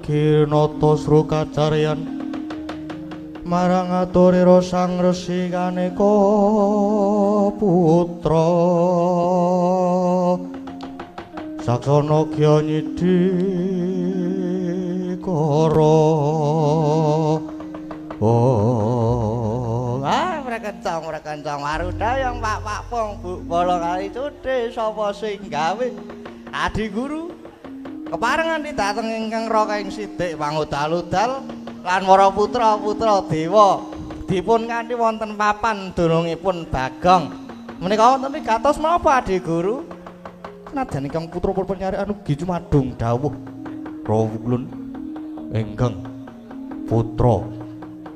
Kinata srukacaryan marang aturira Sang Resi kaneka putra saksana gya nyidikara. Oh, ah mrekencong mrekencong arudayang Pak Pak Pong Bu Bala kali cudhe sapa sing gawe Adi Guru keparengan dhateng ingkang raka ing sidik pangudal-udal lan para putra-putra dewa dipun kanthi wonten papan dunungipun Bagong. Menika wonten wigatos menapa Adi Guru? Senajan ingkang putra penyarikan ugi cumadung dawuh rawuh ingkang putra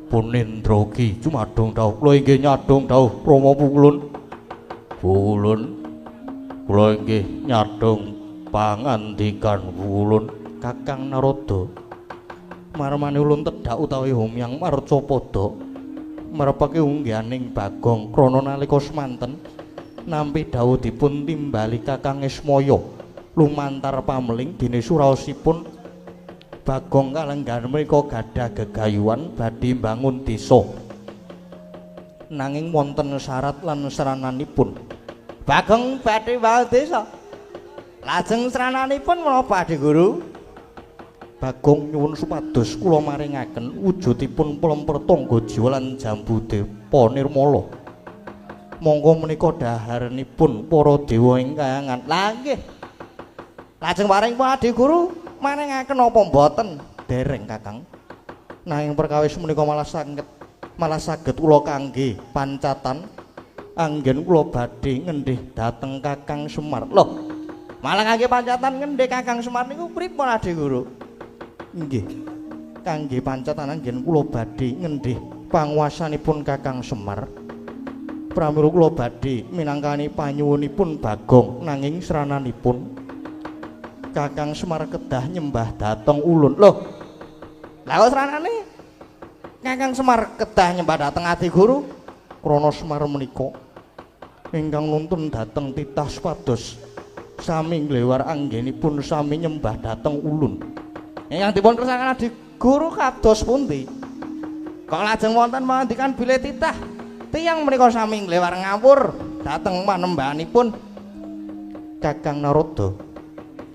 Punindra ki cumadung dawuh. Kula inggih nyadong dawuh Rama Pukulun. Pukulun kula inggih nyadong pangandikan ulun Kakang Narada. Marmane ulun tedhak utawi humyang marcapada marepake unggihaning Bagong krana nalika semanten nampi dawuh dipun timbali Kakang Ismaya lumantar pameling dene suraosipun Bagong kalenggan menika gadah gegayuhan badhe mbangun desa. Nanging wonten syarat lan srananipun. Bagong badhe mbangun desa. Lajeng srananipun menapa Adi Guru? Bagong nyuwun supados kula maringaken wujudipun plemper tangga jiwa lan jambu depa nirmala. Monggo menika dhaharanipun para dewa ing kayangan. Lah nggih. Lajeng paring Adi Guru maringaken apa mboten? Dereng Kakang. Nanging perkawis menika malah saged kula kangge pancatan anggen kula badhe ngendih dhateng Kakang Semar. Loh, malah kangge pancatan ngendih Kakang Semar niku pripun Adi Guru? Nggih. Kangge pancatan anggen kula badhe ngendih panguwasanipun Kakang Semar. Pramila kula badhe minangkani panyuwunipun Bagong nanging srananipun Kakang Semar kedah nyembah dhateng ulun. Loh. Lah kok sranane Kakang Semar kedah nyembah dhateng Adi Guru? Krana Semar menika ingkang nuntun dhateng titah supados sami nglewar anggenipun sami nyembah dhateng ulun. Ingkang dipun kersakaken Adi Guru kados pundi? Kok lajeng wonten pangandikan bilih titah tiyang menika sami nglewar ngawur dhateng panembahanipun Kakang Narada.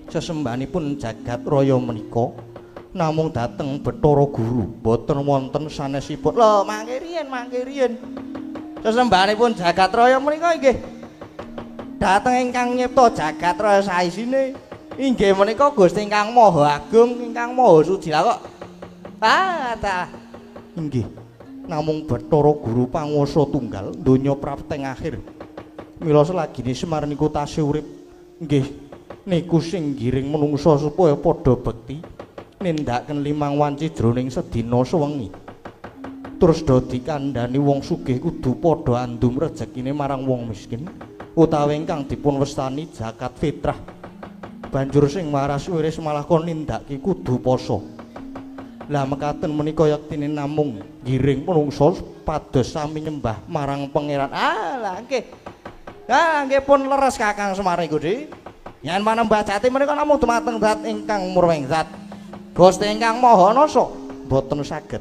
Sesembahanipun jagat raya menika namung dhateng Bathara Guru, boten wonten sanesipun. Lho, mangke riyin, mangke riyin. Sesembahanipun jagat raya menika inggih dhateng ingkang nyipta jagat raya saisine inggih menika Gusti ingkang Maha Agung, ingkang Maha Suci. Lah kok ah ta inggih namung Bathara Guru panguwasa tunggal donya prapteng akhir. Mila selagine Semar niku tasih urip nggih niku sing ngiring menungsa supaya padha bekti nindakaken limang wanci jroning sedina sewengi. Terus do dikandhani wong sugih kudu padha andum rejekine marang wong miskin utawi ingkang dipun wastani zakat fitrah. Banjur sing waras wiris malah kon nindakake kudu poso. Lah mekaten menika yektine namung ngiring menungsa pados sami nyembah marang pangeran. Ah lah nggih. Ha nggih pun leres Kakang Semar niku, Dik. Yen panembah jati menika namung dumateng zat ingkang murwing zat. Gusti ingkang Maha Nasa mboten saged.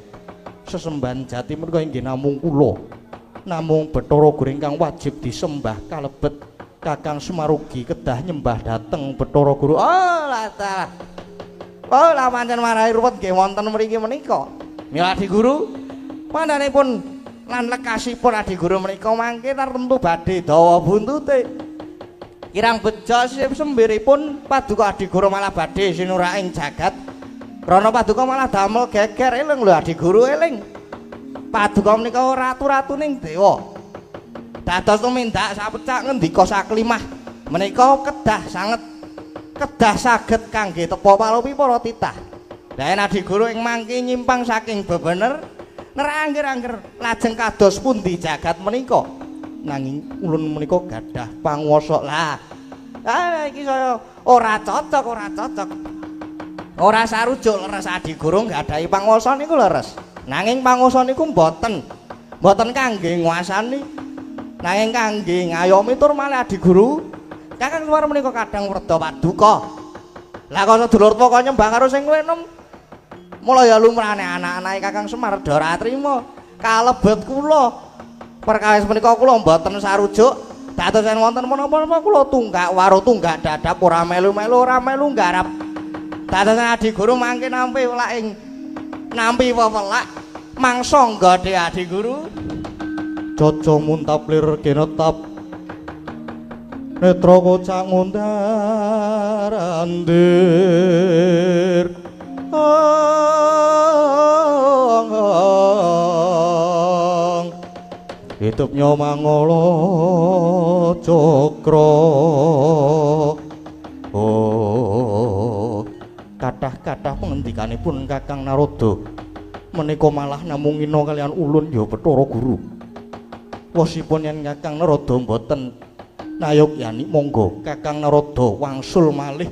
Sesembahan jati menika inggih namung kula. Namung Bathara Guru ingkang wajib disembah kalebet Kakang Semar ugi kedah nyembah dhateng Bathara Guru. Oh lah ta. Oh lah pancen marai ruwet nggih wonten mriki menika. Mila Adi Guru pandanipun lan lekasipun Adi Guru menika mangke tartemtu badhe dawa buntute. Kirang bejo sembiripun paduka Adi Guru malah badhe sinuraking jagat. Krana paduka malah damel geger eling lho Adi Guru eling. Paduka menika ratu-ratuning dewa. Dados tumindak sapecak ngendika saklimah menika kedah sanget kedah saged kangge tepa palupi para titah. Lah yen Adi Guru ing mangke nyimpang saking bebener nerangger-angger lajeng kados pundi jagat menika. Nanging ulun menika gadah panguwasa. Lah, ah iki saya ora cocok, ora cocok. Ora sarujuk leres Adi Guru nggadahi panguwasa niku leres. Nanging panguwasa niku mboten kangge nguasani, nanging kangge ngayomi tur malih Adi Guru. Kakang Semar menika kadang werda paduka. Lah kok sedulur pokoke nyembah karo sing luwih enom. Mula ya lumrahane anak-anake Kakang Semar do ora trima. Kalebet kula. Perkawis menika kula mboten sarujuk. Dados yen wonten menapa-napa kula tunggak waru tunggak dadap ora melu-melu ora melu nggarap. Dados Adi Guru mangke nampi welak ing nampi wewelak mangsa nggode Adi Guru. Caca muntap lir kinetap netra kocak ngundar andir. Hitupnya mangala cakra. Oh, kathah-kathah pengendikanipun Kakang Narada menika malah namung ngina kaliyan ulun ya Bathara Guru. Wosipun yen Kakang Narada mboten nayogyani monggo Kakang Narada wangsul malih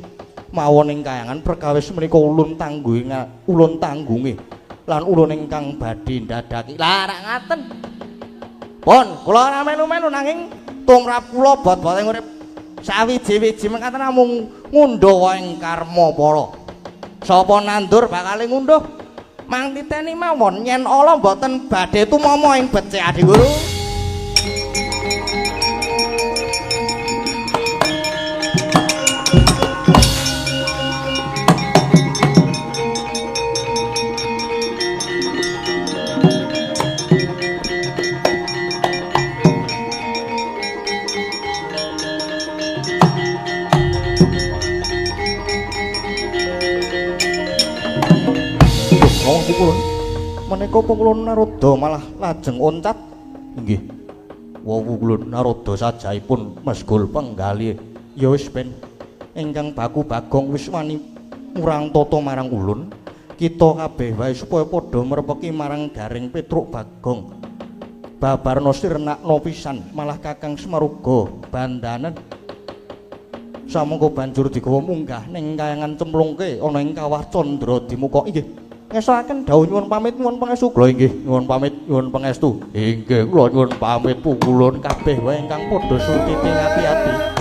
mawon ing kayangan perkawis menika ulun tanggunge ulun tanggunge lan ulun ingkang badhe ndadhaki. Lah rak ngaten. Pun kula ora melu-melu nanging tumrap kula bot-bote urip sawiji-wiji mekaten namung ngundha ing karma para. Sapa nandur bakale ngunduh. Mang titeni mawon yen ala mboten badhe tumama ing becik Adi Guru. Menika pukulun Narada malah lajeng oncat. Inggih. Wowu kulun Narada sajaipun mesgul penggalih. Ya wis ben ingkang baku Bagong wis wani murang tata marang ulun. Kita kabeh wae supaya padha merepeki marang Gareng Petruk Bagong. Babarna sirnakna pisan malah Kakang Semar uga bandanen. Samangka banjur digawa munggah ning kayangan cemplungke ana ing kawah Candra Dimuka. Inggih. Ngesokaken dawuh nyuwun pamit nyuwun pangestu kula inggih nyuwun pamit nyuwun pangestu inggih kula nyuwun pamit pukulun kabeh wae ingkang padha sultiti ati-ati. Ah.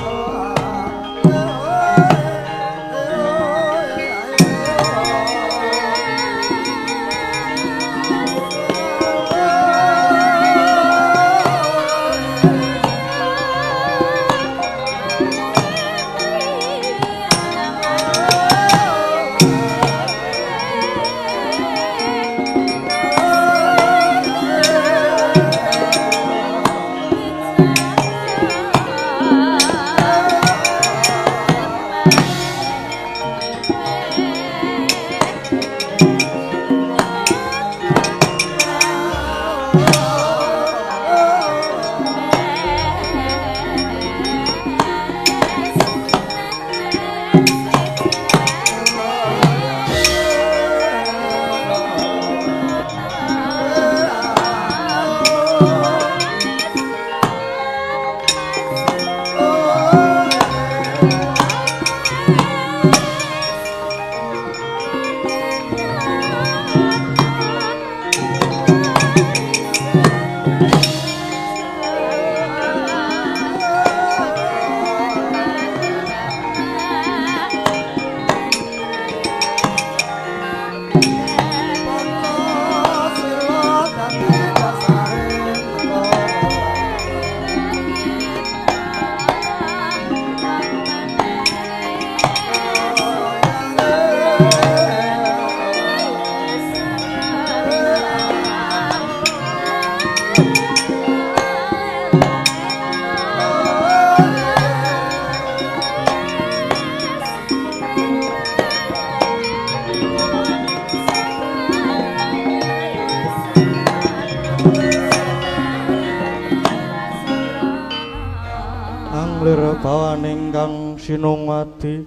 Bawaning kang sinungwadi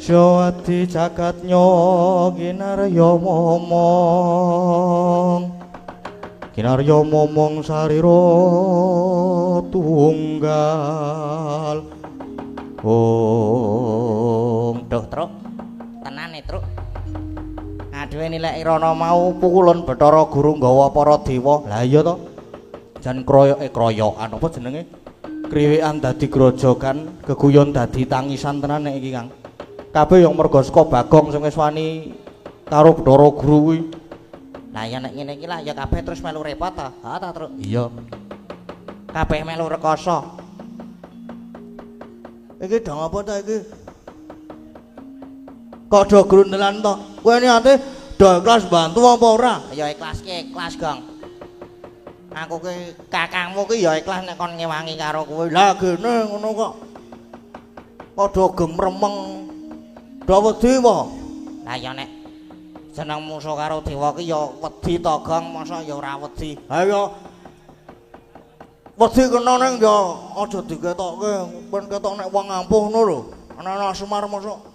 Syawati jagat nyo kinarya momong kinarya momong sarira tunggal. Ong duh truk tenane truk aduwe nilai rono mau pukulun Bathara Guru nggawa para dewa. Lah iya to, jan kroyoke kroyokan apa jenenge kriwikan dadi grojogan, geguyon dadi tangisan tenan nek iki Kang. Kabeh yang mergo saka Bagong sing wis wani karo Bathara Guru kuwi. Lah ya nek ngene iki lah ya kabeh terus melu repot ta. Ha ta truk. Iya. Kabeh melu rekoso. Iki dong apa ta iki? Kok do grundelan to? Kowe niate do ikhlas bantu apa ora? Ya ikhlas ki ikhlas, Gong. Aku ki kakangmu ki ya ikhlas nek kon ngewangi karo kowe. Lah gene ngono kok. Padha gemremeng. Do wedi apa? Lah ya nek jeneng musuh karo dewa ki ya wedi to, Gong, masa ya ora wedi. Ha ya wedi kena ning ya aja diketokke, ben ketok nek wong ampuh ngono lho. Ana Semar mosok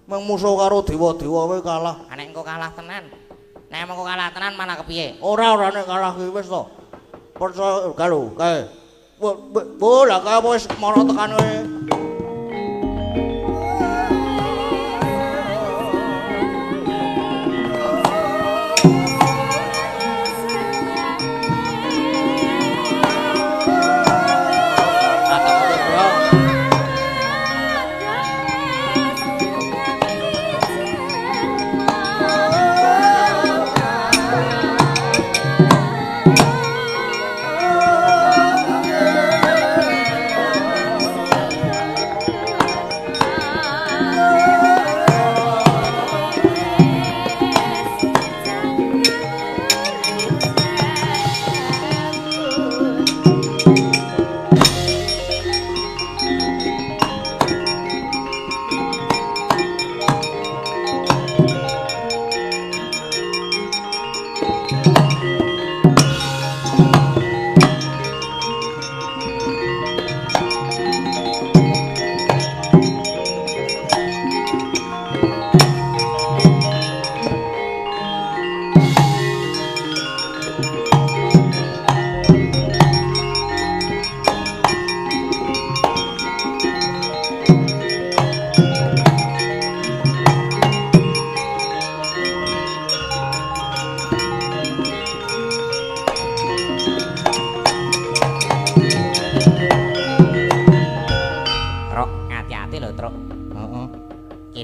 mung musuh karo dewa-dewa wae kalah. Nek engko kalah tenan. Nek engko kalah tenan malah kepiye? Ora ora nek kalah ki wis to. Percaya karo kae. Bo lah kae wis mara tekan kowe.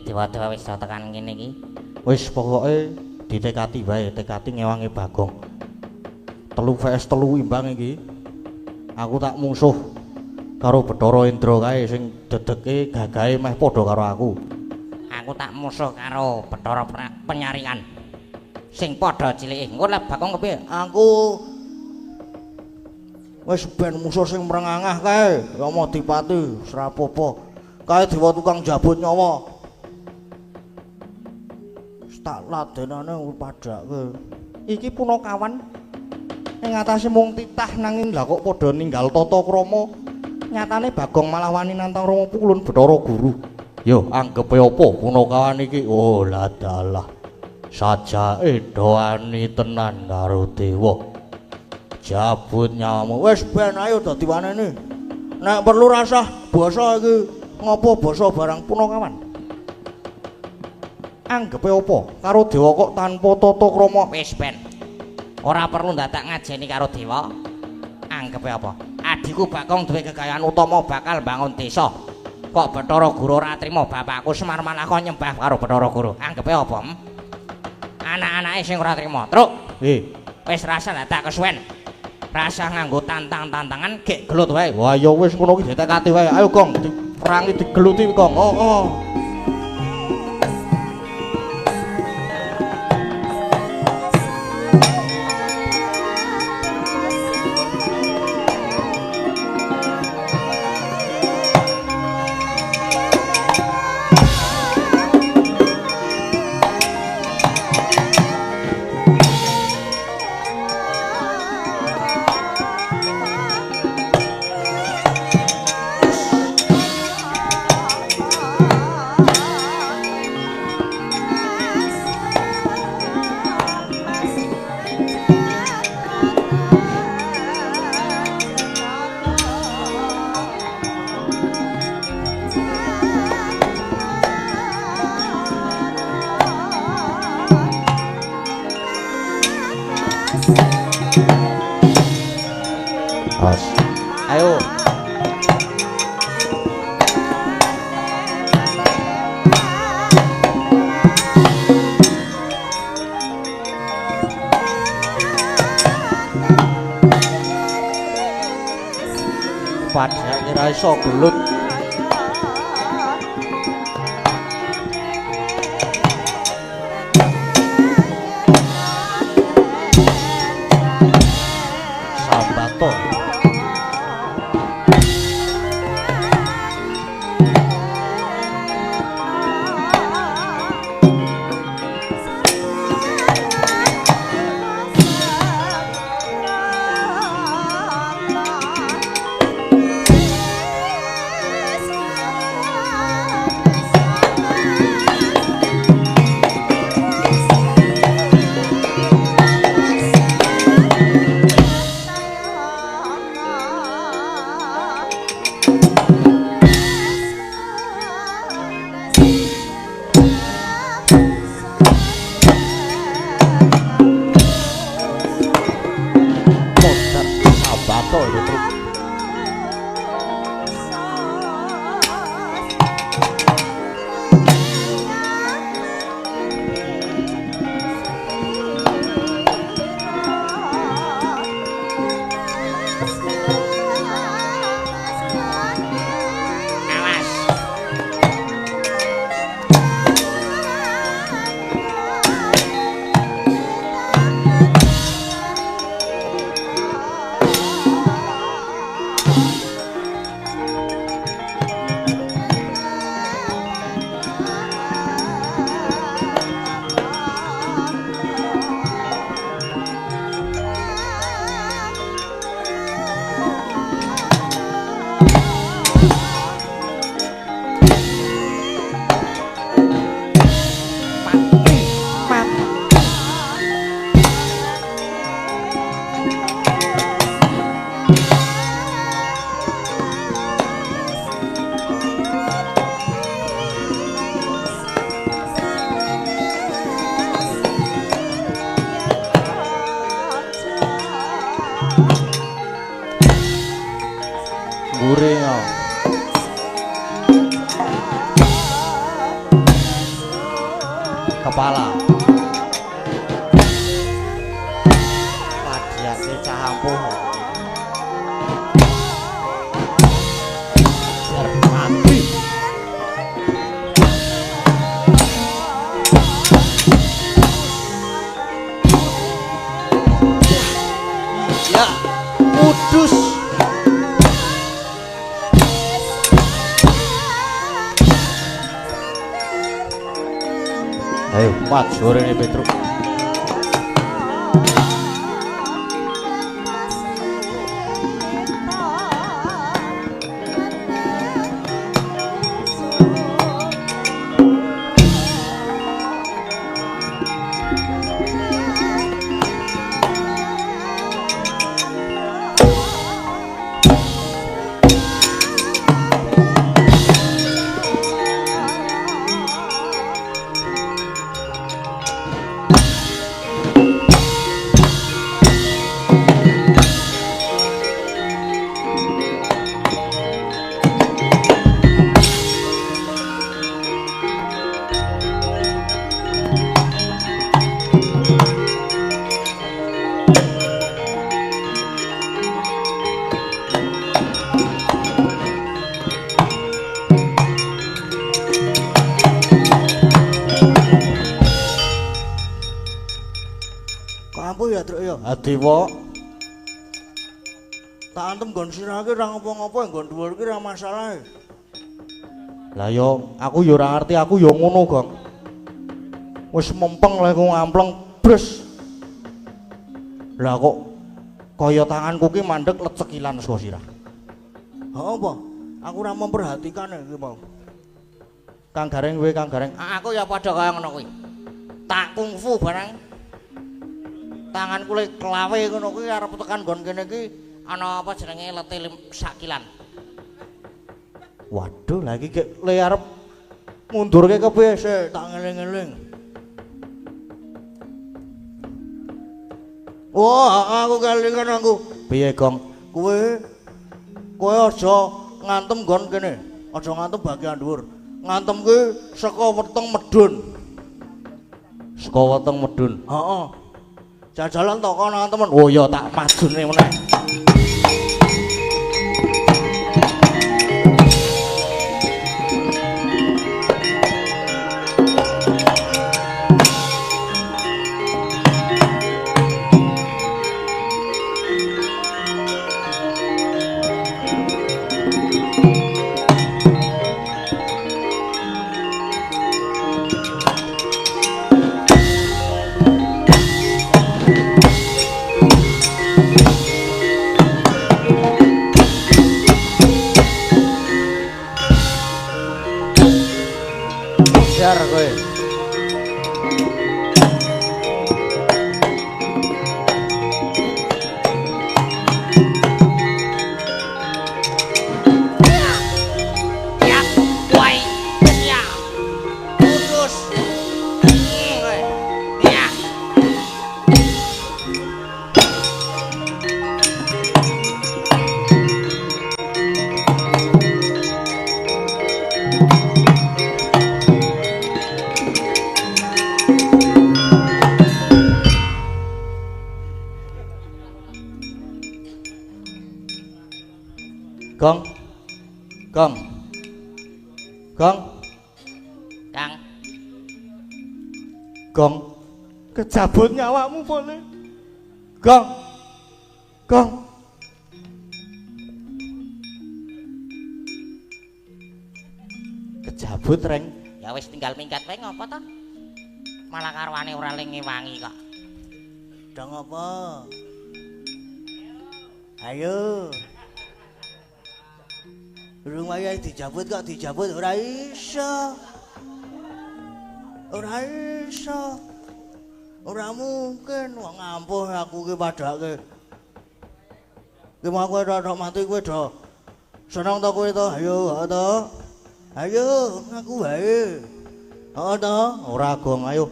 Dewa-dewa wis tekan ngene iki. Wis pokoke ditekati wae, tekati ngewangi Bagong. 3 vs 3 imbang iki. Aku tak musuh karo Bathara Indra kae sing dedeke gagahe meh padha karo aku. Aku tak musuh karo Bathara Penyarikan. Sing padha cilike. Engko lek Bagong kepiye? Aku wis ben musuh sing mrengangah kae, ya Madipati wis ra apa-apa. Kae dewa tukang jabut nyawa. Tak ladenane padhake. Iki punakawan ing atase mung titah nanging lha kok padha ninggal tata krama. Nyatane Bagong malah wani nantang Rama pukulun Bathara Guru. Yo anggepe apa punakawan iki? Oh lah dalah. Sajake do wani tenan karo dewa. Jabut nyawamu. Wis ben ayo dadi wanene. Nek perlu rasah basa iki ngopo basa barang punakawan. Anggepe apa karo dewa kok tanpa tata krama? Wis ben. Ora perlu ndadak ngajeni karo dewa. Anggepe apa? Adhiku Bagong duwe kekayaan utama bakal bangun desa. Kok Bathara Guru ora trima bapakku Semar malah kon nyembah karo Bathara Guru. Anggepe apa? Anak-anake sing ora trima. Truk. Nggih. Wis rasa ndadak kesuwen. Rasa nganggo tantang-tantangan gek gelut wae. Wah ya wis ngono ki ditekati wae. Ayo Gong, diperangi digeluti Gong. Oh, oh. Nek ora iso gelut. Sambato. Kepala. Padhake cah ampuh. Mati. Ya, kudus. Ayo, maju rene Petruk. Adiwa tak antem nggon sirah ki ora ngopo-ngopo, nggon dhuwur ki ora masalah. Lah yo aku yo ora ngerti, aku yo ngono, Gong. Wis mempeng lek ngampleng bres. Lah kok kaya tanganku ki mandek lecekilan saka sirah. Ha apa? Aku ora memperhatikan iki mau. Kang Gareng kowe, Kang Gareng. Aku ya padha kaya ngono kuwi. Tak kungfu barang. Tanganku le klawe ngono kuwi arep tekan nggon kene iki ana apa jenenge lete sakilan. Waduh, lha iki le arep mundurke kepiye sik tak ngeling-eling. Wah, aku kelingan aku. Piye, Gong? Kowe kowe aja ngantem nggon kene. Aja ngantem bagian dhuwur. Ngantem ki saka weteng medhun. Saka weteng medhun. Heeh. Jajalan to kono temen. Oh ya tak majune meneh. Ajar kowe. Ya, kowe. Ya. Putus. Ya. Gong. Gong. Gong. Kang, Gong. Kejabut nyawamu boleh. Gong. Gong. Kejabut reng. Ya wis tinggal minggat wae ngopo to? Malah karwane ora le ngewangi kok. Dong apa? Ayo. Durung wayahe dijabut kok dijabut ora iso. Ora iso. Ora mungkin wong ampuh aku ki padhake. Ki mau kowe ora mati kowe do. Seneng to kowe to? Ayo, heeh to. Ayo ngaku wae. Heeh to? Ora Gong, ayo.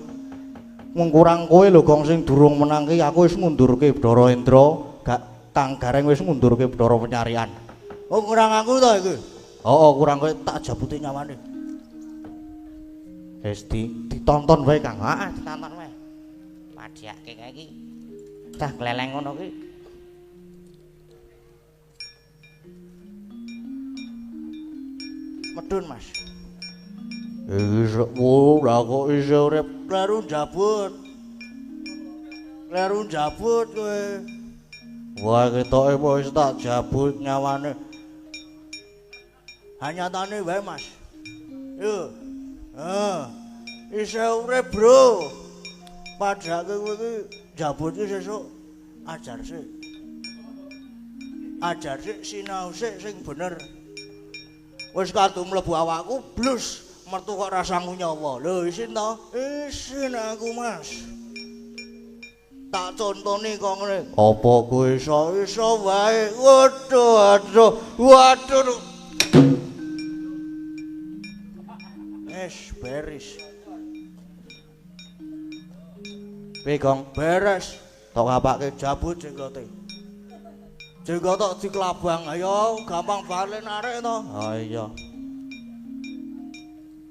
Mung kurang kowe lho Gong sing durung menang ki aku wis ngundurke Bathara Indra, gak Kang Gareng wis ngundurke Bathara Penyarian. Oh kurang aku to iki. Heeh, kurang kowe Tak jabuti nyawane. Wis ditonton wae Kang. Heeh, ditonton wae. Padhake kae iki. Cah gleleng ngono ki. Medun, Mas. Iso ora kok iso urip. Kleru njabut. Kleru njabut kowe. Wah, ketoke wis tak jabut nyawane. Hanyatane wae, Mas. Yo. Heeh. Isih urip, Bro. Padhake kowe iki njabut ki sesuk ajar sik. Ajar sik sinau sik sing bener. Wis kadung mlebu awakku blus metu kok rasangu nyawa. Lho isin to? Isin aku, Mas. Tak contoni kok ngene. Apa kowe iso? Iso wae. Waduh, waduh, waduh. Es beres. Piye, Gong? Beres. Tok ngapake jabut jenggote. Jenggot tok diklabang. Ayo gampang balen arek to. Oh iya.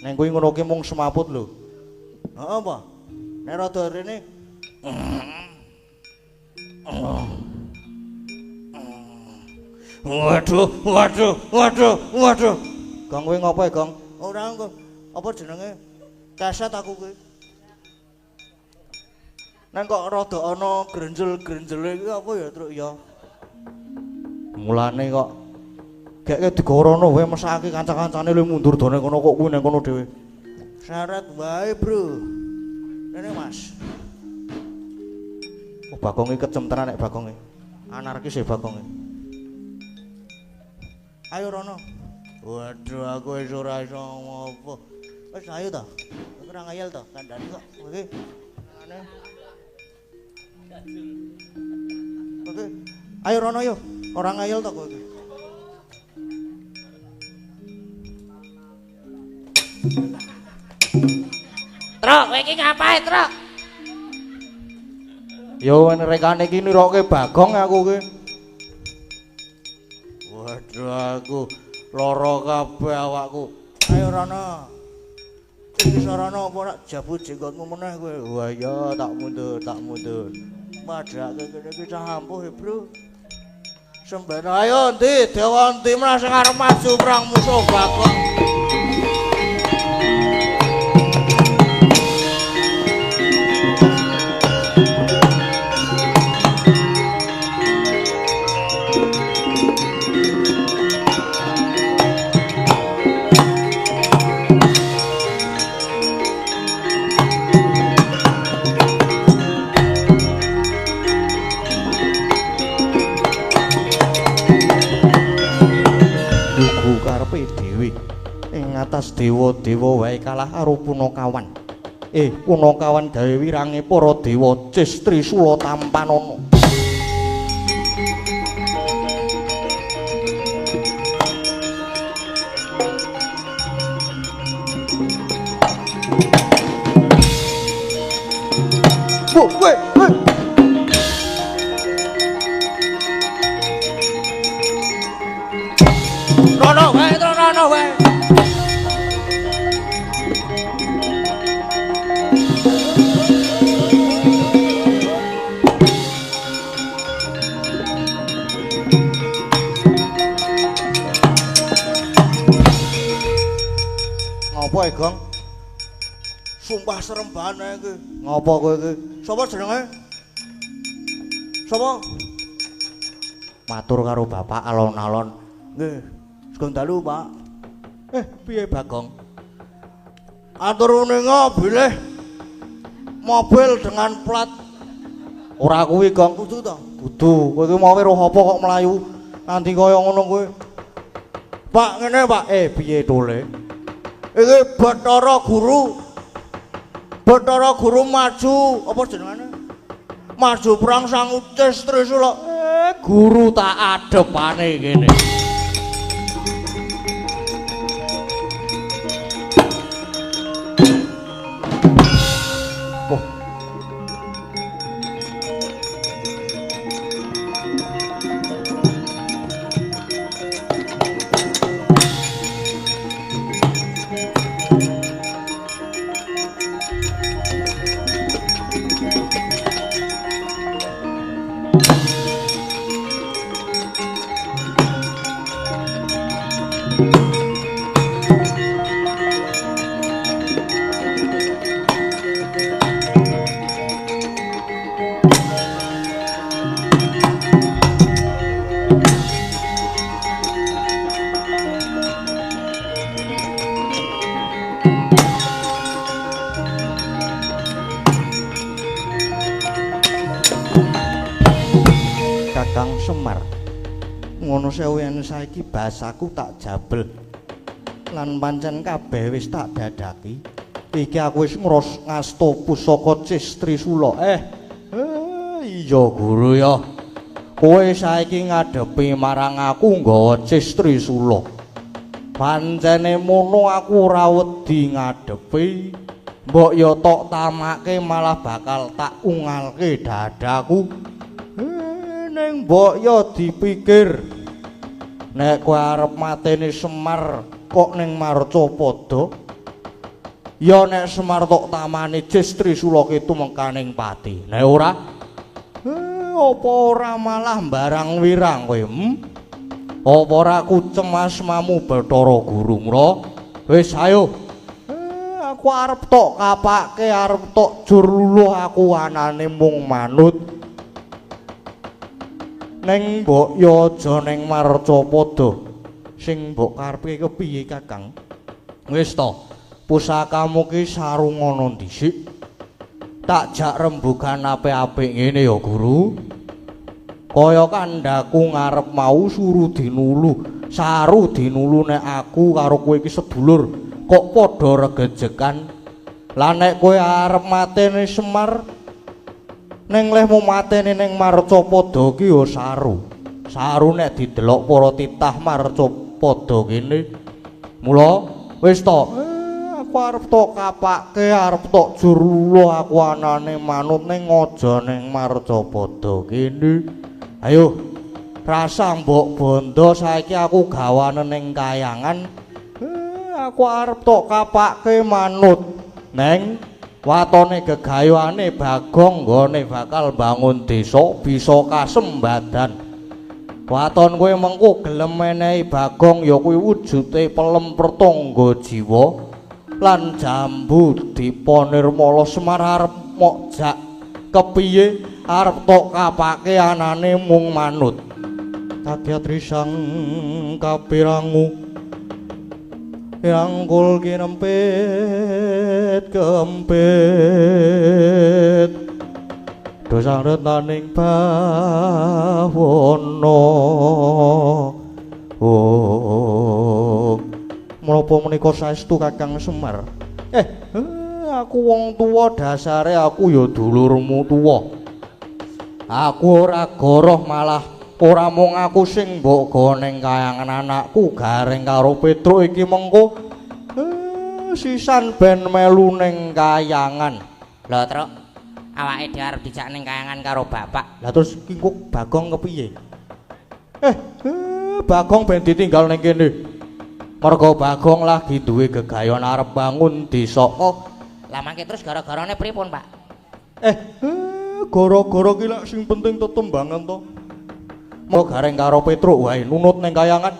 Neng kuwi ngono ki mung semaput lho. Heeh apa? Nek rada rene. Waduh, waduh, waduh, waduh. Gong kowe ngopo ya, Gong? Ora engko. Apa jenenge? Keset aku kuwi. Neng kok rada ana grenjel-grenjele iki apa ya, Truk ya? Mulane kok geke digorono wae mesake kanca-kancane lu mundur done kono kok kuwi nang kono dhewe. Syarat wae, Bro. Rene, Mas. Oh, Bagonge kejem tenan nek Bagonge. Anarkis e Bagonge. Ayo rono. Waduh, aku wis ora iso ngopo. Wis ayo to. Aku ora ngayal to, kandhani kok. Oke. Aneh. Oke. Ayo rono yo. Ora ngayal to kowe iki. Truk, kowe iki ngapain, Truk? Yo rekane iki niroke Bagong aku ki. Waduh, aku lara kabeh awakku. Ayo rono. Iki sarana apa ora jabut jenggotmu meneh kowe. Wah iya, tak mundur, tak mundur. Padhake kene iki cah ampuh e, Bro. Sembene ayo endi dewa endi meneh sing arep maju perang musuh Bagong. Karepe dhewe. Ing atas dewa-dewa wae kalah karo punakawan. Punakawan gawe wirange para dewa Cis Trisula tampanana. Woi, woi. Rono wae, rono wae. Ngopo e, Gong? Sumpah serem banget iki. Ngopo kowe iki? Sapa jenenge? Sapa? Matur karo bapak alon-alon. Nggih. Sugeng dalu, Pak. Piye Bagong? Atur uninga bilih mobil dengan plat ora kuwi, Gong. Kudu to? Kudu. Kowe iki mau weruh apa kok mlayu nganti kaya ngono kowe? Pak, ngene, Pak. Piye tole? Iki Bathara Guru. Bathara Guru maju, apa jenengane? Maju perang sang Ucis Trisula. Guru tak adepane kene. Oh. Kakang Semar, ngono sewu yen saiki bahasaku tak jabel lan pancen kabeh wis tak dadaki. Iki aku wis ngros ngasta pusaka Cis Trisula. Iya guru ya. Kowe saiki ngadepi marang aku nggawa Cis Trisula. Pancene mono aku ora wedi ngadepi. Mbok ya tok tamake malah bakal tak ungalke dadaku. Ning mbok ya dipikir nek kowe arep mateni Semar kok ning Marcapada ya nek Semar tok tamani Cis Trisula ki tumekaning pati. Nek ora apa ora malah mbarang wirang kowe? Apa ora kucem asmamu Bathara Guru? Mula wis ayo. Aku arep tok kapake, arep tok jur luluh aku anane mung manut. Neng mbok ya aja ning Marcapada. Sing mbok karepe kepiye, Kakang? Wis to, pusakamu ki sarungana dhisik. Tak jak rembugan apik-apik ngene ya, Guru. Kaya kandhaku ngarep mau suru dinulu, saru dinulu nek aku karo kowe iki sedulur kok padha regejekan. Lah nek kowe arep mateni Semar ning lehmu mateni ning Marcapada ki ya saru. Saru nek didelok para titah Marcapada kene. Mula wis to, aku arep tok kapake, arep tok jurula aku anane manut ning aja ning Marcapada kene. Ayo, rasa mbok bondo saiki aku gawane ning kayangan. Aku arep tok kapake manut neng watone gegayuhane Bagong nggone bakal bangun desa bisa kasembadan. Waton kowe mengko gelem menehi Bagong ya kuwi wujude pelem pertangga jiwa lan jambu dipa nirmala. Semar arep mok jak kepiye arep tok kapake anane mung manut. Kadyat risang kapirangu rangkul kinempit kempit dosang retaning bawana. Oh Menapa menika saestu Kakang Semar? Aku wong tuwa dasare aku ya dulurmu tuwa. Aku ora goroh malah ora mung aku sing mbok gawa ning kayangan anakku Gareng karo Petruk iki mengko sisan ben melu ning kayangan. Lho, Truk, awake dhewe arep dijak ning kayangan karo bapak. Lah terus ki kok Bagong kepiye? Bagong ben ditinggal ning kene. Mergo Bagong lagi duwe gegayon arep bangun desa. Oh, lah mangke terus gara-garane pripun, Pak? Gara-gara ki lak sing penting tetembangan to. Mau Gareng karo Petruk wae nunut ning kayangan.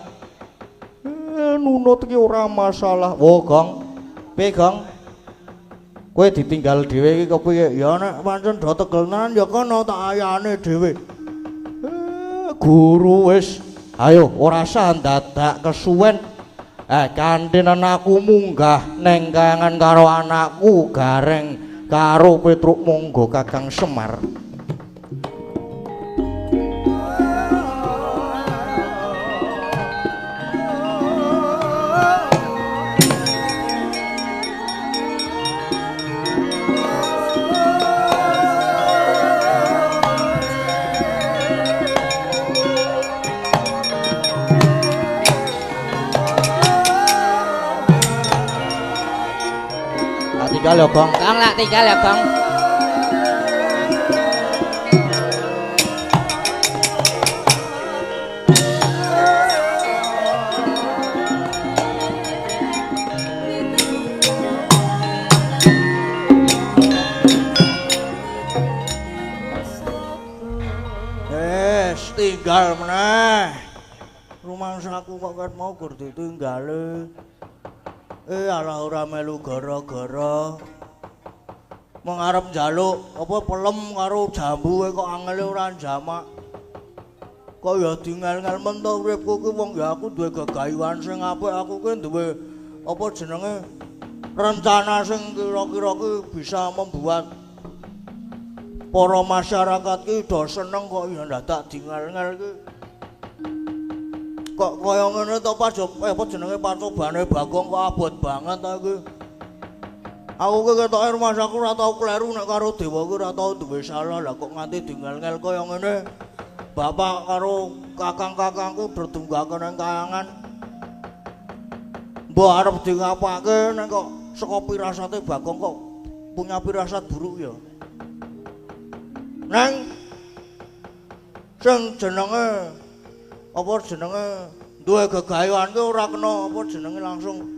Nunut ki ora masalah. Wo, Gong. Piye, Gong? Kowe ditinggal dhewe iki kepiye? Ya nek pancen do tegel tenan ya kono tak ayane dhewe. Guru wis, ayo ora usah ndadak kesuwen. Kantinen aku munggah neng kayangan karo anakku Gareng karo Petruk monggo Kakang Semar. Tinggal ya, Gong. Gong lak tinggal ya, Gong. Wes, tinggal meneh. Rumangsaku kok ket mau gur ditinggale. Alah ora melu gara-gara. Mung arep njaluk apa pelem karo jambu kok angele ora njamak. Kok ya dingel-ngel men to uripku ki wong ya aku duwe gegayuhan sing apik, aku ki duwe apa jenenge rencana sing kira-kira ki bisa membuat para masyarakat ki do seneng kok ya ndadak dingel-ngel ki. Kok kaya ngene to Pak, apa jenenge pacobane Bagong kok abot banget ta iki. Aku ki ketoke rumangsaku ora tau kleru nek karo dewa ki ora tau duwe salah, lah kok nganti dingel-ngel kaya ngene. Bapak karo kakang-kakangku berdunggake nang kayangan. Mbok arep di ngapake nek kok saka pirasate Bagong kok punya pirasat buruk ya. Neng sing jenenge apa jenenge duwe gegayuhan ki ora kena apa jenenge langsung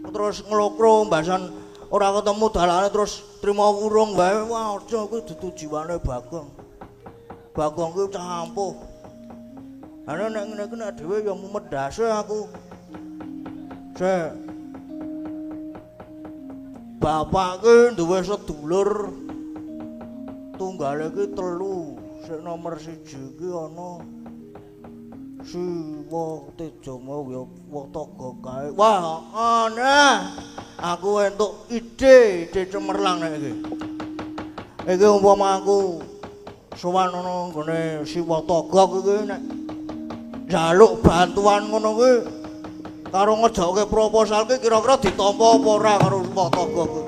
terus nglokro mbasan ora ketemu dalane terus trima wurung wae. Wah, aja kuwi dudu jiwane Bagong. Bagong kuwi cah ampuh. Ana nek ngene iki nek dhewe ya mumet ndase aku. Sik. Bapak ki duwe sedulur tunggale ki telu, sik nomor 1 ki ana Siwa Tejamaya Wataga kae. Wah, aneh. Aku entuk ide, ide cemerlang nek iki. Iki umpama aku sowan ana nggone Siwa Taga iki nek njaluk bantuan ngono kuwi karo ngejokke proposal ki kira-kira ditampa apa ora karo Siwa Taga kuwi.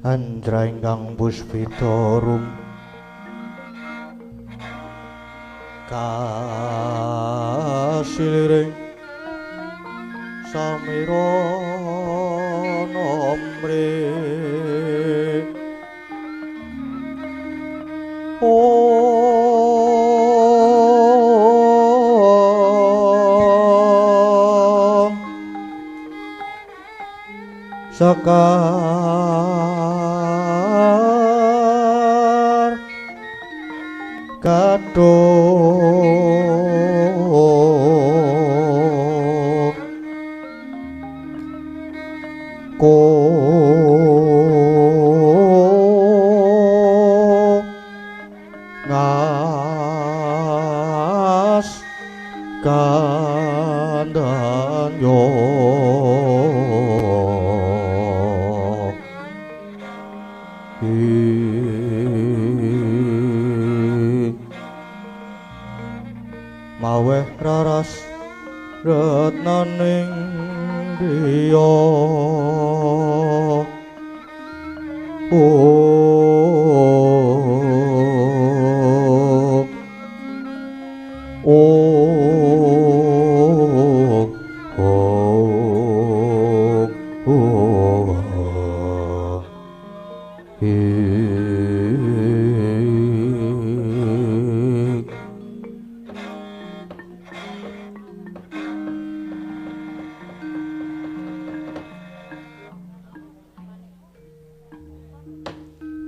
Andra ingkang puspita rum kasiliring samira nomre om sekar kadung ko ngas kandhanyo maweh raras retnaning diya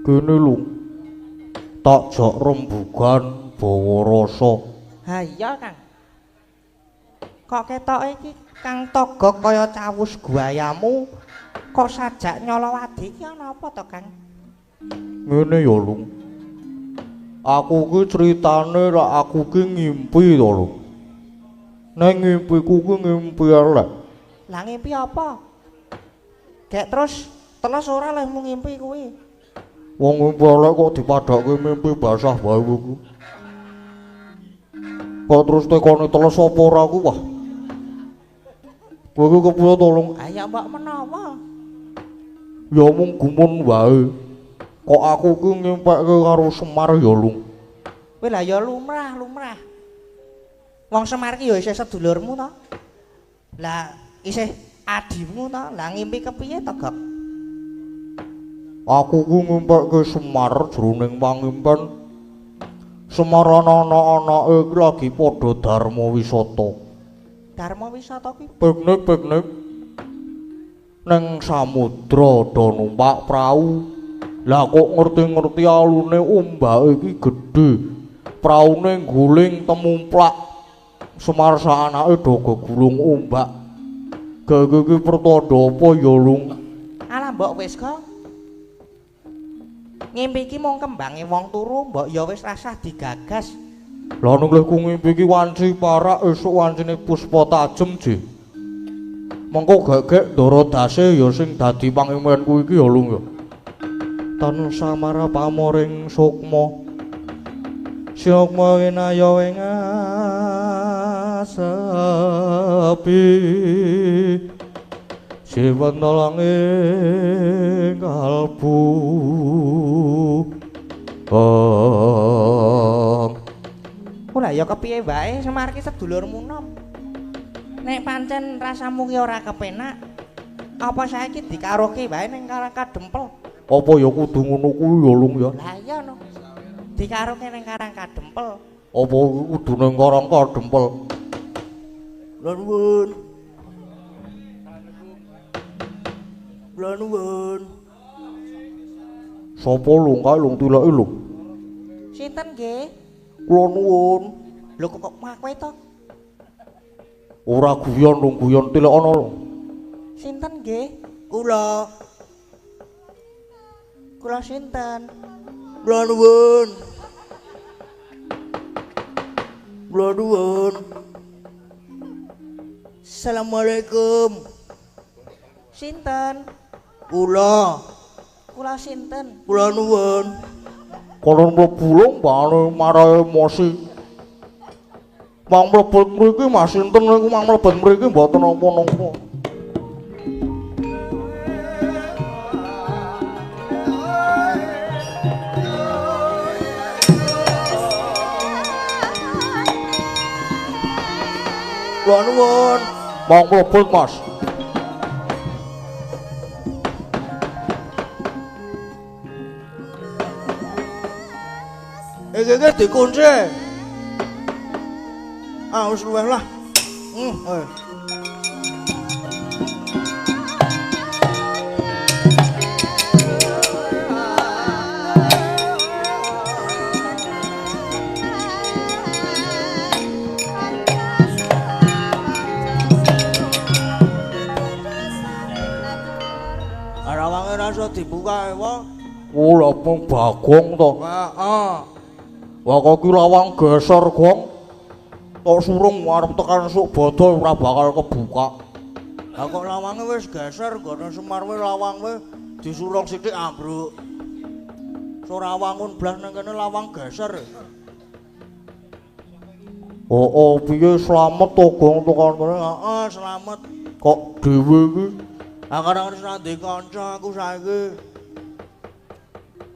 Kene lho tak jak rembugan bawa rasa. Ha iya Kang. Kok ketoke iki Kang Togok kaya cawus guayamu kok sajak nyolowadi iki ana apa to Kang? Ngene ya Lung. Aku ki critane rak aku ki ngimpi to lho. Nek ngimpiku ki ngimpi elek. Lah ngimpi apa? Gek terus teles ora lehmu ngimpi kuwi. Wong ngimpi elek kok dipadhakke mimpi basah wae kuwi. Kok terus tekone teles apa ora ku wah. Kowe iki kepiye to Lung? Ha ya mbok menawa. Ya mung gumun wae. Kok aku ki ngimpekke karo Semar ya Lung. Kowe lah ya lumrah, lumrah. Wong Semar ki ya isih sedulurmu to. Lah isih adimu to. Lah ngimpi kepiye to, Gok? Aku ku ngimpekke Semar jroning pangimpen. Semar ana anak-anake iki lagi padha dharma wisata. Dharma wisata ki piknik-piknik neng samudra do numpak prau. Lah kok ngerti-ngerti alune ombake iki gedhe. Praune guling temumplak. Semar sak anake do gegulung ombak. Gage iki pertanda apa ya Lung? Alah mbok wis kok. Ngimpi iki mung kembange wong turu, mbok ya wis rasah digagas. Lah nek ku ngimpi iki wanci parak esuk wancine puspa tajem, Ji. Mengko gegek ndara dase ya sing dadi pangimpenku iki ya Lung ya. Tan samara pamoring sukma. Sukma winaya ing asepi. Siwan ing kalbu. Ora ya kepiye wae Semar ki sedulurmu nom. Nek pancen rasamu ki ora kepenak, apa saiki dikaroke wae ning Karang Kadempel? Apa ya kudu ngono kuwi ya Lung ya? Lah iya no. Dikaroke ning Karang Kadempel. Apa kudu ning Karang Kadempel? Lha nuwun. Kula nuwun. Sapa lho kae lho tilake lho? Sinten nggih? Kula nuwun. Lho kok kowe to? Ora guyon lho, guyon tilakana lho. Sinten nggih? Kula. Kula sinten? Kula nuwun. Kula nuwun. Assalamualaikum. Sinten? Kula. Kula sinten? Kula nuwun. Kono mlebu lho mbane marah emosi. Mang mlebet mriki Mas sinten niku mang mlebet mriki mboten napa-napa. Kula nuwun. Mong mlebet, Mas. Iki iki dikunci. Ah wis luweh lah. Rawange ra iso dibuka wae. Oh, lha mung Bagong to. Heeh. Wah kok ki lawang geser, Gong. Tok surung arep tekan esuk bodho ora bakal kebuka. Lah kok lawange wis geser nggone Semar wae lawang wae disurung sithik ambruk. Ora wangun blas nang kene lawang geser. Oh, oh piye slamet to, Gong, tekan kene? Heeh, slamet. Kok dhewe iki? Aku ora wis ora duwe kanca aku saiki.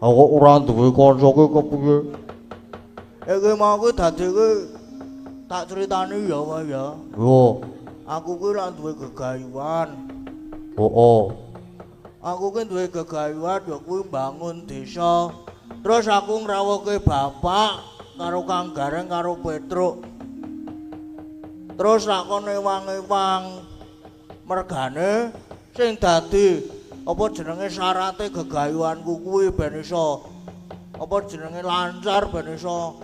Aku kok ora duwe kanca ki kepiye? Iki mau kuwi dadi kuwi tak critani ya wae ya. Yo, aku kuwi ora duwe gegayuhan. Heeh. Aku kuwi duwe gegayuhan ya kuwi mbangun desa. Terus aku ngrawuhke bapak karo Kang Gareng karo Petruk. Terus lakon ewang-ewang mergane sing dadi apa jenenge syarate gegayuhanku kuwi ben iso apa jenenge lancar ben iso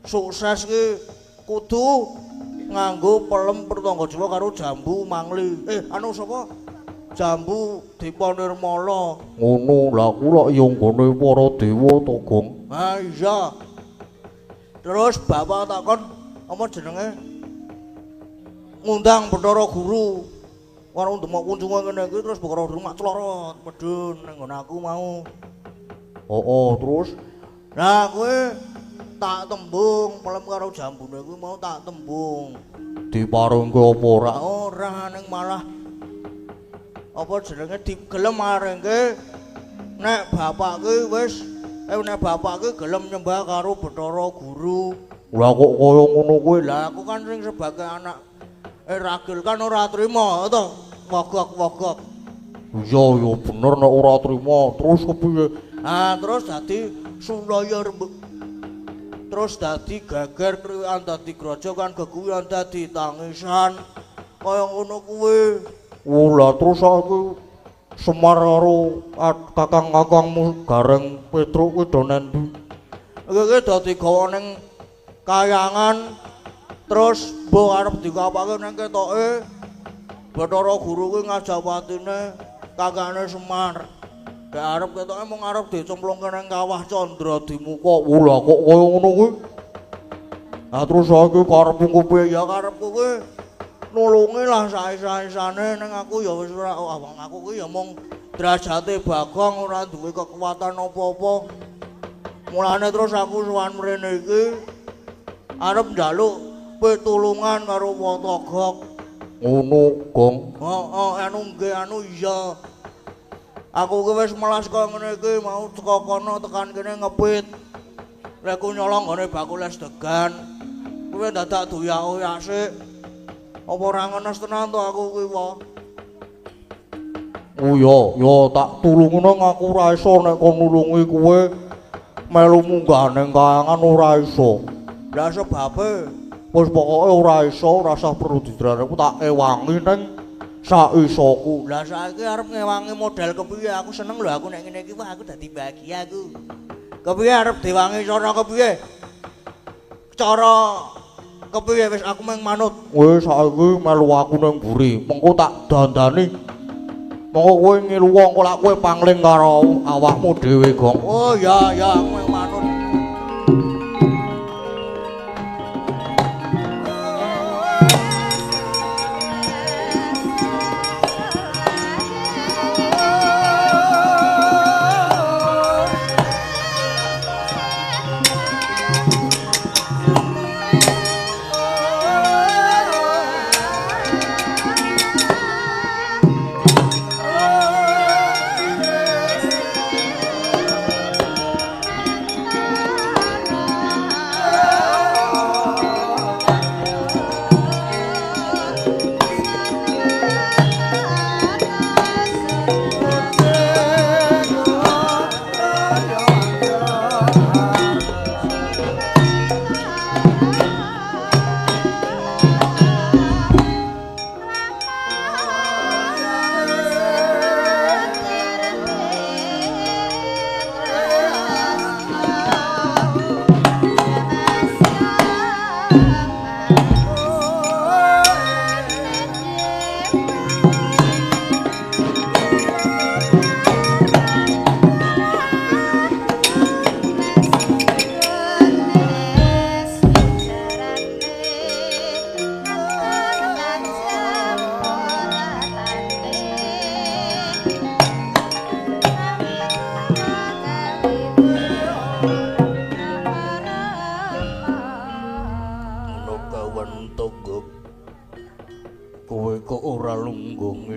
sukses ki kudu nganggo pelem pertangga jiwa karo jambu mangli. Anu sapa? Jambu Dipa Nirmala. Ngono lha ku lak ya nggone para dewa to, Gong. Ha iya. Terus bapak takon apa jenenge ngundang Bathara Guru. Warung demok kunjungan ngene iki terus Bathara Guru mak clorot medhun ning nggon aku mau. Heeh, terus nah kowe tak tembung pelem karo jambune kuwi mau tak tembung. Diparengke apa ora? Ora, ning malah apa jenenge digelem marengke nek bapak ki wis nek bapak ki gelem nyembah karo Bathara Guru. Lah kok kaya ngono kuwi? Lah aku kan sing sebagai anak ragil kan ora trima to, wogok-wogok. Iya ya bener nek ora trima, terus kepiye? Ah terus dadi sulaya rembug. Terus dadi geger kriwikan dadi grojokan geguyan dadi tangisan. Kaya ngono kuwi. Oh lah terus aku Semar karo kakang-kakangmu Gareng Petruk kuwi do nendi? Iki dadi gawa ning kayangan. Terus mbok arep dikapake ning ketoke Bathara Guru kuwi ngajawatine kakane Semar. Nek arep ketoke mung arep dicemplungke ning kawah Candra Dimuka. Oh lah kok kaya ngono kuwi? Lah terus saiki karepmu kepiye? Ya karepku kuwi nulungi lah saisa-isane ning aku ya wis ora wong aku kuwi ya mung derajate Bagong ora duwe kekuatan apa-apa. Mulane terus aku sowan mrene iki arep njaluk pitulungan karo Watogok. Ngono, Gong. Heeh, anu nggih anu iya. Aku ki wis melas kaya ngene iki mau teko kono tekan kene ngepit. Lek ku nyolong nggone bakul es degan. Kuwi dadak doyak-oyak sik. Apa ora ngenes tenan to aku kuwi wae. Oh ya, ya tak tulungono aku ora iso nek kon nulungi kowe melu munggah ning kayangan ora iso. Lah sebabe wis pokoke ora iso, ora usah perlu didrane, aku tak ewangi ning saisoku. Lah saiki arep ngewangi model kepiye? Aku seneng lho aku nek ngene iki, wah aku dadi bahagia aku. Kepiye arep diwangi cara kepiye? Cara kepiye wis aku mung manut. Wis saiki melu aku ning mburi, mengko tak dandani. Mengko kowe ngilu wong kok lak kowe pangling karo awakmu dhewe, Gong. Oh ya ya aku mung manut.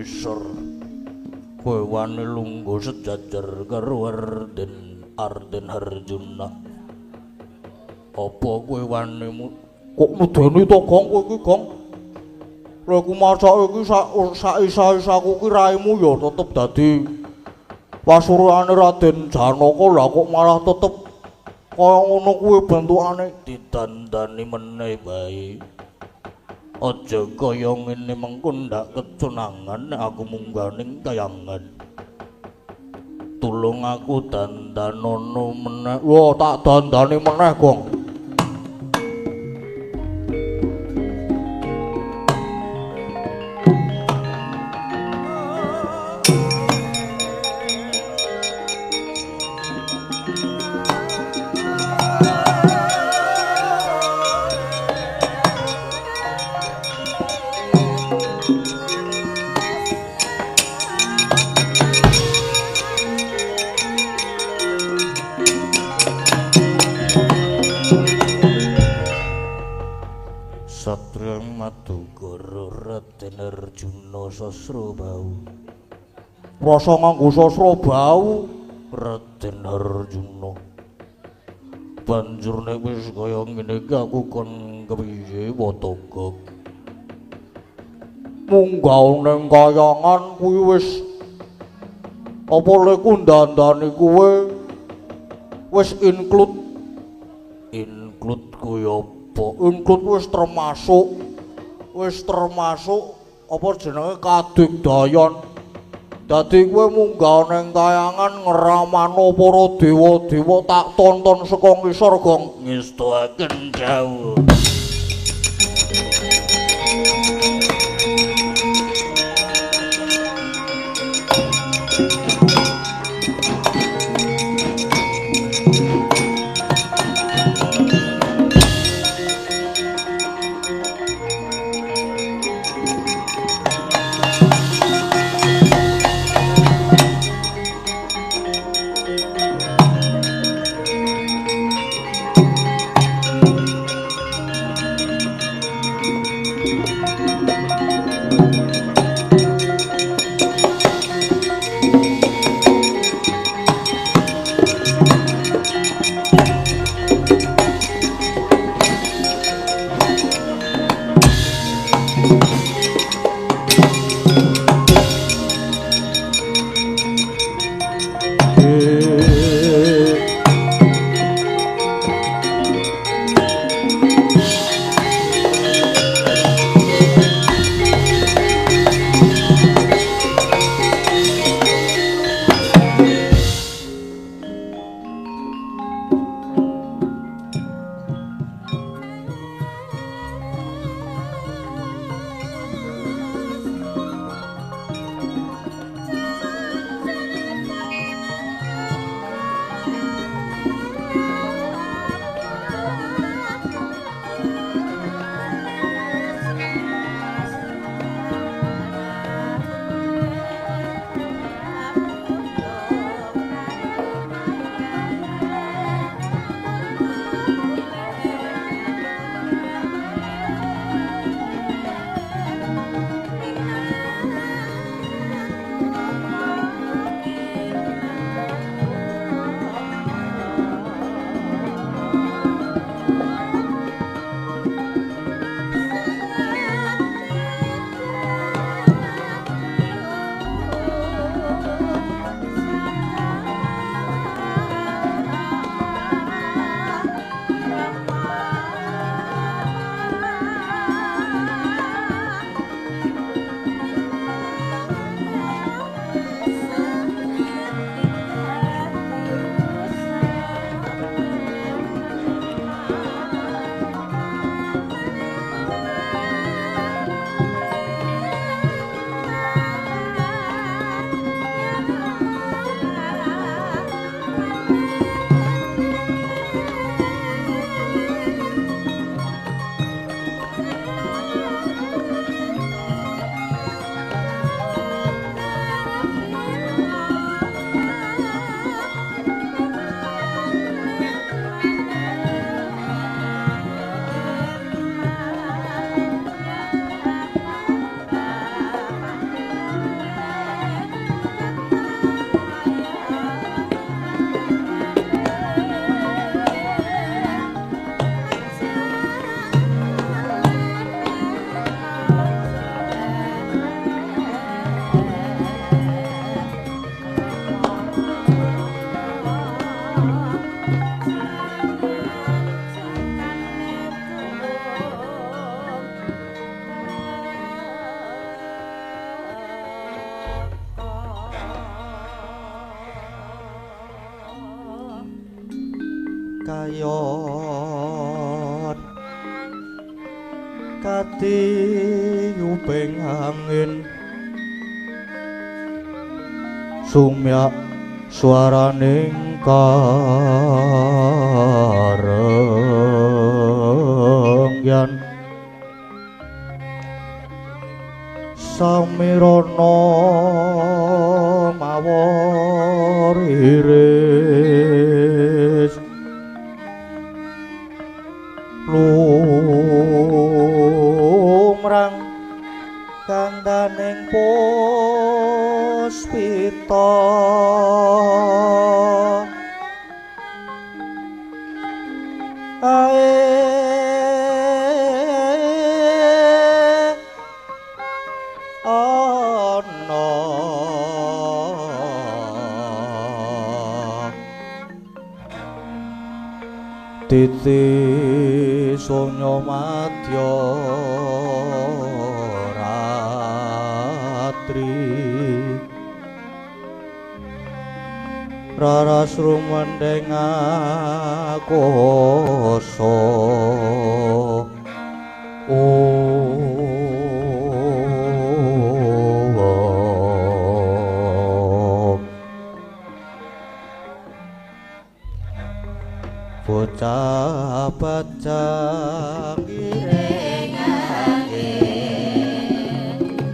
ngisor. Kowe wani lungguh sejajar karo Arden Arjuna. Apa kowe wani kok medeni to, Gong, kowe iki, Gong? Lha iku macake iki sak isa-isaku ki raimu ya tetep dadi pasuryane Raden Janaka, lah kok malah tetep kaya ngono kuwi bentukane. Didandani meneh bae. Aja kaya ngene mengko ndak keconangan nek aku munggah ning kayangan. Tulung aku dandanono meneh. Wah, tak dandani meneh, Gong. Satria Madukara Raden Arjuna Sasrabahu. Rasa nganggo Sasrabahu Raden Arjuna. Banjur nek wis kaya ngene iki aku kon kepiye Wataka? Munggah ning kayangan kuwi wis apa leku ndandani kuwe wis include. Include kuwi apa? Include wis termasuk apa jenenge kadigdayan. Dadi kowe munggah ning kayangan ngramano para dewa-dewa tak tonton saka ngisor, Gong. Ngestuaken dawuh. Kayon katiyuping angin sumyak swaraning karengyan samirana mawar iris lumrang kandaning puspita ae ana titi sonya madya ratri raras rumendheng akasa bocah bacang iringake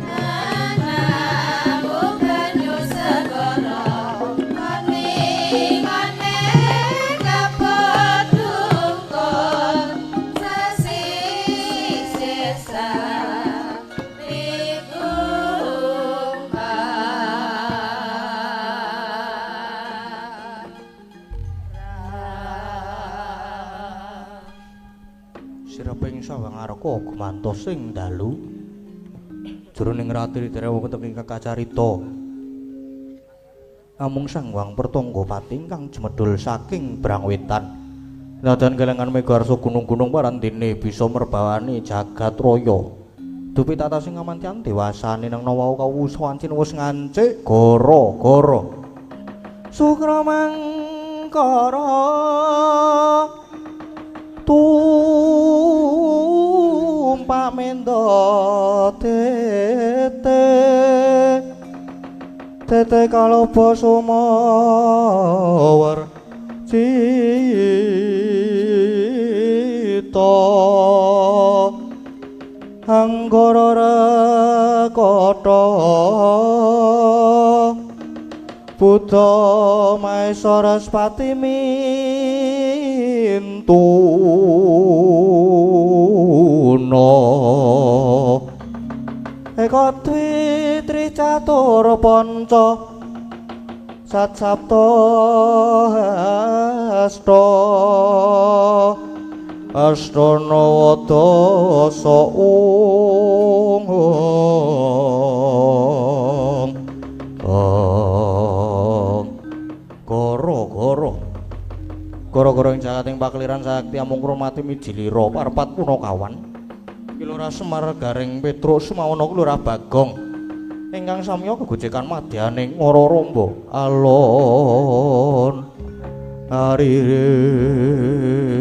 anangmu banyu segara koningane kapedungkon sesih sesa Sireping sawangarka gumantos ing dalu jroning ratri derewa wonten ing kakacarita namung Sang Hyang Pertangga Pati ingkang jemedul saking Brangwetan nadan kelengan megarsa gunung-gunung parandene bisa merbawani jagat raya dupi tata sing ngamantian dewasane nang wau kawusa wancin wis ngancik gara-gara sukra mangkara tumpak mendo tete tete kaloba sumawar cita anggara rekata Buddha Maesa Respati mintuna eka dwi tri catur panca sat sapta asta asta nawa dasa ung goro-goro goro-goro ing jagating pakeliran sakti amung kromati mijilira parpat punakawan Kilurah Semar Gareng Petruk Sumawana Kilurah Bagong ingkang samya gegojekan madyaning Ngara Ramba alon ariris.